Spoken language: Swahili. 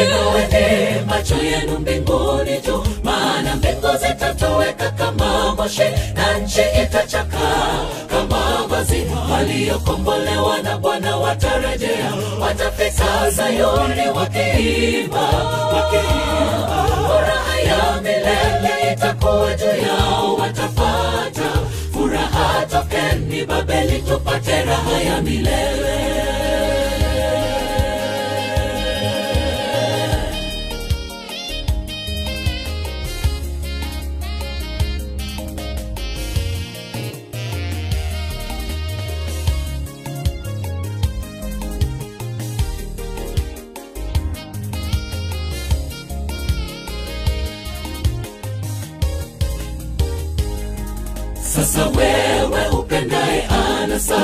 Inueni macho yenu mbinguni juu, maana mbingu zitatoweka kama moshi, na nchi itachakaa kama vazi. Waliokombolewa na Bwana watarejea, watafika Sayuni wakiimba, wakiimba. Furaha ya milele itakuwa juu yao, watapata furaha. Tokeni Babeli tupate raha ya milele. Sasa wewe upendaye anasa,